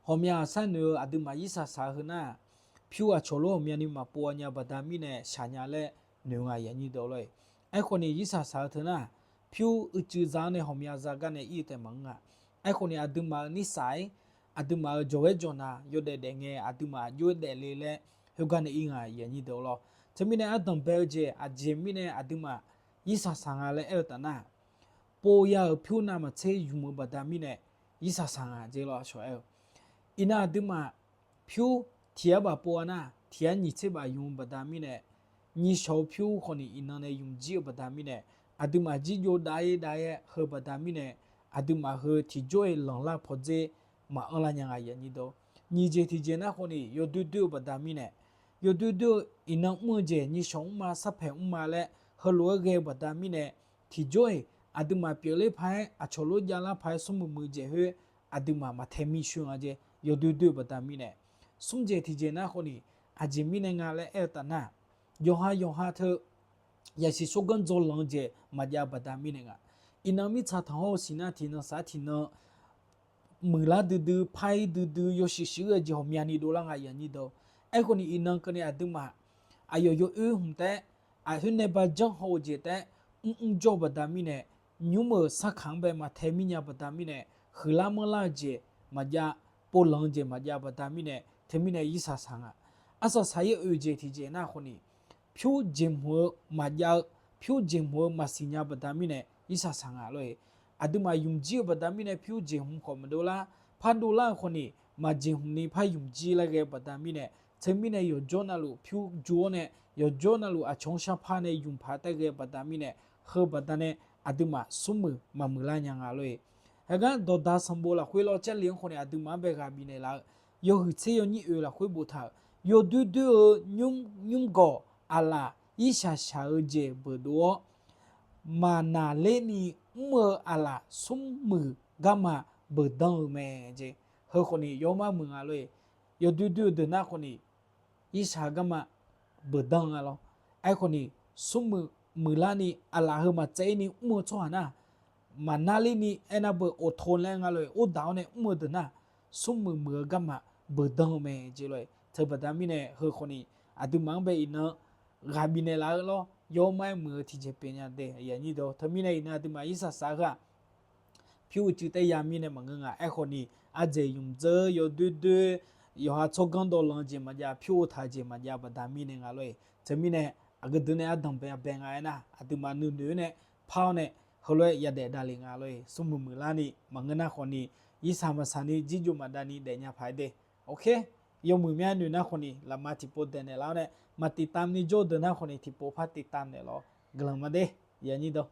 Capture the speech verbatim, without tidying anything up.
ghawqmya ghaqsar noeq-eu aqduimaf irsaq saq-eu heu nar, pyur aqcawq lor ghawqmyani maqpov nya baqda mirnae shaqnya laer noeq nga aqnyir deuq lor-e. Aerkhawf ni irsaq saq-eu teu nar, pyur uicuiv za-anr nae ghawqmya za gar nae ir-eu taef maqngeur-a. Aerkhawf ni aqduimaf-euq nirsaq-ir, aqduimaf-euq jawqghaer jawqna yawdaef daef ngae aqduimaf aqjox-aer daefle laer khoergar nae ir nga aqnyir deuq lor. Teumirnae ardanq bae-eu jeq aqjeq mirnae aqduimaf irsaq saq nga laer aer-eu taf nar, pov ya-euq pyur navmaqtser ymq-eu baqda mirnae irsaq saq nga jeq lor aqcawq aer-eu. Iqnan aqduimaf pyur tiq yar baf pov-a nar tiq yar nyiq tser baf ymq-eu baqda mirnae, nyiq shawq-eu pyur khawf ni iqnan nae ymq jir-eu baqda mirnae, aqduimaf jirjov dav-ir dav-aer heu baqda mirnae, aqduimaf heu tiqjawr-iq lanqlar pawdzer maqanr lar nya nga aqnyir deuq. Nyiq jeq tiqjeq nar khawf ni yawdoer doer-eu baqda mirnae, yawdoer doer-eu iqnan mr-eu jeq nyiq shawq mrma sarpaeq mrma laer heulof-aer ghae-eu baqda mirnae, tiqjawr-iq aqduimaf pyeufler paq-aer aqcawq lor javlar paq-aer smrmuiq muiq-eu jeq khoer aqduimaf maqtae mir shoer nga jeq yawdoer doer-eu baqda mirnae. Smr jeq tiqjeq nar khawf ni aqjeq mirnae nga laer aer-eu taf nar, yawqha yawqha teu yaqsiq tsawrganr dzawlanq-eu jeq maqjav-eu baqda mirnae nga. Iqnan mirtsaq tanqhawr-eu siqnan tiqnan sar tiqnan muiqlar duidui par-ir duidui yawshuif shuif-eu jeq ghawqmyani dovlar nga aqnyir deuq. Aerkhawf ni iqnan keuvni aqduimaf aqyawf yawoer hmq taef-aer, aqkhoer nae ba janr haw-eu jeq taef-aer mrmr jawr-eu baqda mirnae, nymr-euq sarkaq-anr bae maqtae mirnya baqda mirnae, huiqlar manrlar-eu jeq maqjav, povlanq-eu jeq maqjav baqda mirnae teumirnae irsaq saq nga. Arsaq saq-ir oeq jeq tiqjeq nar khawf ni, pyur jeqhmq-eu maqjav-eu, pyur jeqhmq-eu maqsiq nya baqda mirnae irsaq saq nga lor-e. Aqduimaf ymq jir-eu baqda mirnae pyur jeqhmq khawf maqdov lar, par dovlar-eu khawf ni maqjeqhmq ni par ymq jir lar ghae-eu baqda mirnae, teumirnae yawqjawr navluf pyur jov-awr nae, yawqjawr navluf aqcawq-anr sharpar nae ymq paq taef ghae-eu baqda mirnae, heu baqda nae aqduimaf smrmuiq maqmuiq lar nya nga lor-e. Heugar dawqdaq sanqbof lafkhoer lawr Jarlif-anr khawf ni aqduimaf-anr bae ghaq bifnaeq laf-eu, yawhuiq tser yawnyir oeq lafkhoer boftaq-euq, yawdoer doer-eu nymr nymr gawq aqlaf irshaq shaq-eu jeq beudov-awr, maqnaq lerni mr-eu aqlaf smrmuiq garma beuqdanr-eu mae jeq. Heu khawf ni yawmar muiq nga lor-e. Yawdoer doer-eu deuq nar khawf ni irshaq-eu garma beuqdanr-eu nga lor. Aerkhawf ni smrmuiq muiqlarni aqlaf heu maqtsaev-ir ni mr-eu tsawrhaq nar, maqnar lerni aernar beu oqto laer nga lor-e, urdaq-awr nae mr-eu deuq nar, smrmuiq muiq-eu garma beuqdanr-eu mae jeq lor-e. Teubaqda mirnae heu khawf ni aqduimaf-anr bae iqnan ghaq bifnaeq laf-eu lawr, yawmar-aer muiq-eu tiqjeq pyeuf nya de aqnyir deuq. Teumirnae iqnan aqduimaf irsaq saq-eu heu-aq, pyur uicuiv taef ya mirnae maqngeur nga. Aerkhawf ni ardzaeq ymq dzeur yawdoer doer, yawqha tsawrganr dawvlanq-eu jeq maqjav, pyur ov taq-eu jeq maqjav baqda mirnae nga lor-e. Teumirnae aqgeu deuq nae ardanq bae bae nga aernar, aqduimaf nuinoeq-aer nae par-awr nae heulof-aer yadaef davle nga lor-e. Smrmuiq muiqlarni maqngeur nar khawf ni, irsaq maqsaq ni jirjov maqdavni daefnya paq-aer de. Ok, yawmuiq mya noeq nar khawf ni lafma tiqpov daeqnaeq lar-awr nae, maqtiqtam ni jawr-eu deuq nar khawf ni tiqpov par tiqtam naeq lawr. Guiqlanq ma de, aqnyir deuq.